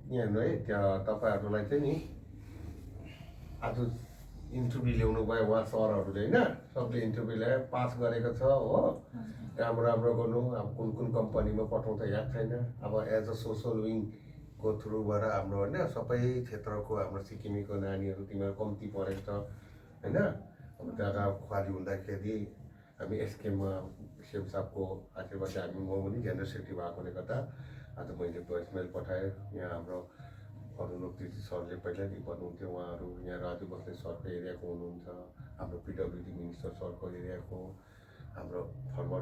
यहाँ है त्यहाँ तपाईँहरूलाई चाहिँ नि आज इन्टरभ्यू ल्याउनु भयो उहाँ सरहरूले होइन सबले इन्टरभ्यू ल्याए पास गरेको छ हो राम्रो राम्रो गर्नु अब कुन कुन कम्पनीमा पठाउँछ याद छैन अब एज अ सोसल विङको थ्रुबाट हाम्रो होइन सबै क्षेत्रको हाम्रो सिक्किमेको नानीहरू तिमीहरू कम्ती पढेको छ होइन अब जग्गा खाली हुँदाखेरि हामी एसकेएममा सेम साहबको आशीर्वाद हामी म पनि जेनरल सेक्रेटरी भएकोले गर्दा आज मैले भोइस मेल पठाएँ यहाँ हाम्रो अरुणोक दिदी सरले पहिल्यै भन्नुहुन्थ्यो उहाँहरू यहाँ राजु बस्ने सरको एरियाको हुनुहुन्छ हाम्रो पिडब्ल्युडी मिनिस्टर सरको एरियाको हाम्रो फर्मर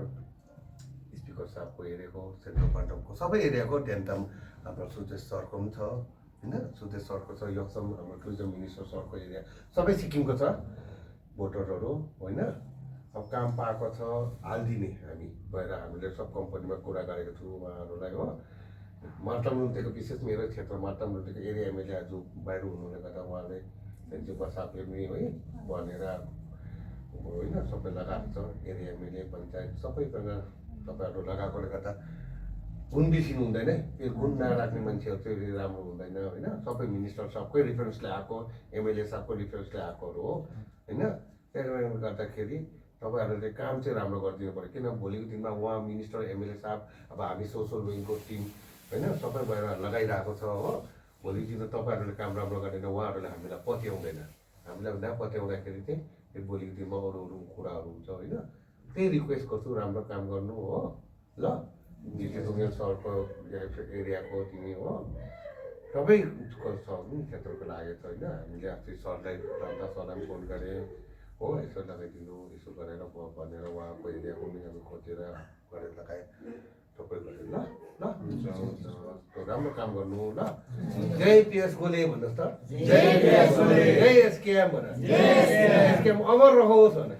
स्पिकर साहबको एरियाको सेन्ट्रल क्वान्टमको सबै एरियाको ध्यानताम हाम्रो सुदेश सरको पनि छ होइन सुदेश सरको छ यक्सम हाम्रो टुरिज्म मिनिस्टर सरको एरिया सबै सिक्किमको छ भोटरहरू होइन अब काम पाएको छ हालिदिने हामी गएर हामीले सब कम्पनीमा कुरा गरेको छु उहाँहरूलाई हो मार्ताम रुम्तेको विशेष मेरो क्षेत्र मार्ताम रुम्तेको एरिया एमएलए आज बाहिर हुनुले गर्दा उहाँले सेन्चुपा साहबले पनि है भनेर होइन सबै लगाएको छ एरिया एमएलए पञ्चायत सबैजना तपाईँहरू लगाएकोले गर्दा गुण बिर्सिनु हुँदैन त्यो गुण नराख्ने मान्छेहरू चाहिँ राम्रो हुँदैन होइन सबै मिनिस्टर सबकै रिफरेन्सले आएको एमएलए साहबको रिफरेन्सले आएकोहरू हो होइन त्यसले गर्दाखेरि तपाईँहरूले काम चाहिँ राम्रो गरिदिनु पऱ्यो किन भोलिको दिनमा उहाँ मिनिस्टर एमएलए साहब अब हामी सोसल विङको टिम होइन सबै भएर लगाइरहेको छ हो भोलिको दिनमा तपाईँहरूले काम राम्रो गरेन उहाँहरूले हामीलाई पत्याउँदैन हामीलाई नपत्याउँदाखेरि चाहिँ फेरि भोलिको दिनमा अरू अरू कुराहरू हुन्छ होइन त्यही रिक्वेस्ट गर्छु राम्रो काम गर्नु हो ल जितेन्द्र सरको एरियाको तिमी हो सबैको छ नि क्षेत्रको लागेको छ होइन हामीले अस्ति सरलाई रामदास सरलाई पनि फोन गरेँ हो यसो लगाइदिनु यसो गरेर भनेर उहाँको एरियाको पनि हामी खोजेर गरेर लगाएँ सबै गरेर ल ल राम्रो काम गर्नु ल जय पिएस गोले भन्नुहोस् त जय एसकेएम भनेर एसकेएम अमर रहोस् भनेर